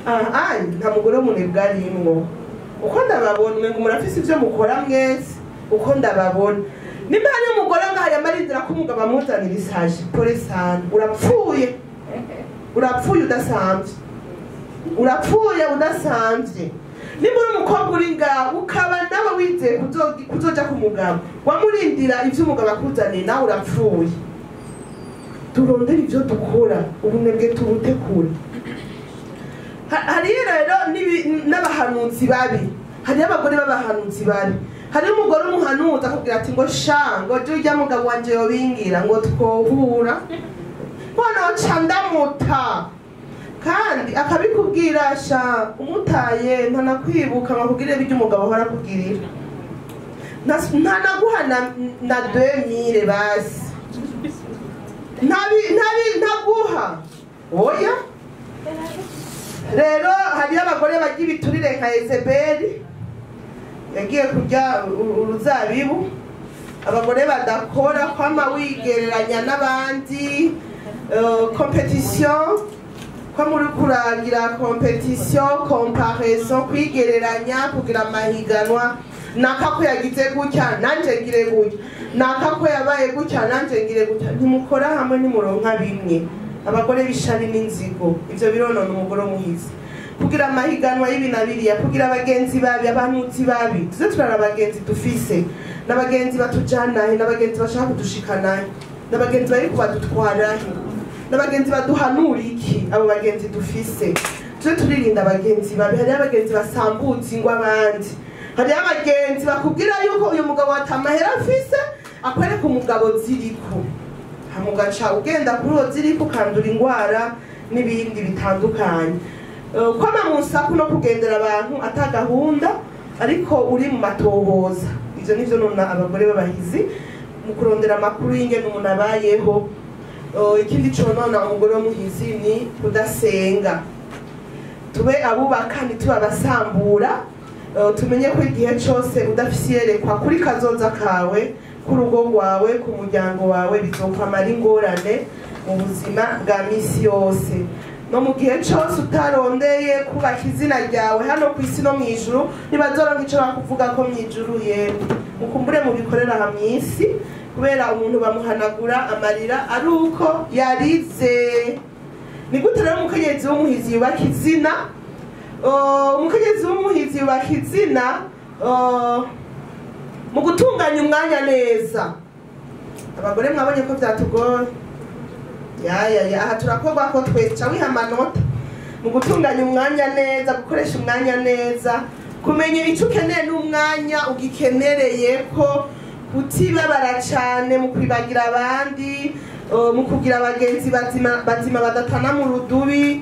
Aha nta mugore w'umunebwe arimwo. Uko ndababona umengo murafise ivyo mukora mwese, uko ndababona. Nimba hari umugore ngaha yamarindira ko umugabo amuzanira isaje, pole sana, urapfuye. Urapfuye udasanzwe. Urapfuye udasanzwe. Nimba uri umukobwa uri ngaha ukaba nawe wizeye kuzoja ku mugabo, wamurindira ivyo umugabo akuzaniye, nawe urapfuye. Turondere ivyo dukora, ubunebwe tubutekure. Hariyo rero n'abahanuzi babi, hariyo abagore b'abahanuzi babi. Hariyo umugore umuhanuzi akubwira ati ngo sha, ngo je urya mugabo wanje yobingira ngo twohura, ngo noca ndamuta. Kandi akabikubwira sha, umutaye ntanakwibuka ngo akubwire ibyo umugabo ahora akubwirira. Ntanaguha na 2000 basi. Ntaguha. Oya. Rero hariyo abagore barya ibiturire nka Yezebeli yagiye kurya uruzabibu. Abagore badakora, kwama wigereranya n'abandi, competition, kwa muri kuragira competition, comparison, kwigereranya, kugira amahiganwa. Naka ko yagize gutya nanje ngire gutya, naka ko yabaye gutya nanje ngire gutya. Ntimukora hamwe, ntimuronka bimwe. Abagore bishari n'inzigo, ivyo bironona umugore w'umuhizi. Kugira amahiganwa y'ibinabiriya, kugira abagenzi babi, abanutsi babi. Tuze turara abagenzi dufise, n'abagenzi batujanahe, n'abagenzi bashaka kudushikanahe, n'abagenzi bari kubadutwarahe, n'abagenzi baduhanura iki. Abo bagenzi dufise tuze turirinda abagenzi babi. Hariyo abagenzi basambutse ingwa abandi, hariyo abagenzi bakubwira yuko uyu mugabo atamahera afise, akwereka umugabo ziriko, hamugaca ugenda kuri uwo ziriko ukandura ingwara n'ibindi bitandukanye. Kwama mu nsaku no kugendera abantu ata gahunda, ariko uri mu matohoza. Ivyo nivyo nona abagore b'abahizi mu kurondera amakuru y'ingene umuntu abayeho. Ikindi conona umugore w'umuhizi ni kudasenga. Tube abubaka ntitube abasambura. Tumenye ko igihe cose udafise iyerekwa kuri kazoza kawe, ku rugo rwawe, ku muryango wawe, bizokwamara ingorane mu buzima bwa misi yose. No mu gihe cose utarondeye kubaka izina ryawe hano ku isi no mw'ijuru, ntibazoronka ico bakuvuga ko mw'ijuru. Yemwe mukumbure mubikorera aha mw'isi, kubera umuntu bamuhanagura amarira ari uko yarize. Ni gute rero umukenyezi w'umuhizi yubaka izina? Umukenyezi w'umuhizi yubaka izina mu gutunganya umwanya neza. Abagore mwabonye ko vyatugoye. Ya, aha turakorwa ko twese ca wiha amanota. Mu gutunganya umwanya neza, gukoresha umwanya neza, kumenya ico ukeneye n'umwanya ugikenereye, ko utibabara cane mu kwibagira abandi, mu kugira abagenzi bazima badatana mu rudubi,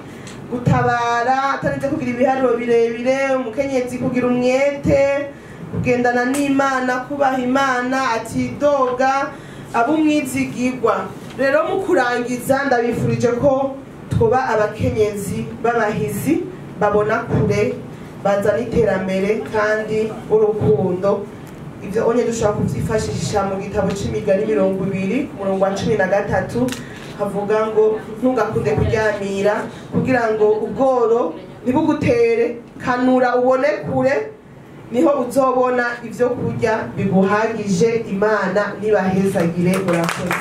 gutabara atarinze kugira ibiharuro birebire, umukenyezi kugira umwete, kugendana n'Imana, kubaha Imana, atidoga, abumwizigirwa. Rero mu kurangiza ndabifurije ko twoba abakenyezi b'abahizi babona kure, bazana iterambere kandi urukundo. Ivyo onye dushobora kuvyifashisha mu gitabo c'imigani 20 ku murongo wa 13, havuga ngo ntugakunde kuryamira kugira ngo ubworo ntibugutere, kanura ubone kure, niho uzobona ivyo kurya biguhagije. Imana nibahezagire. Murakoze.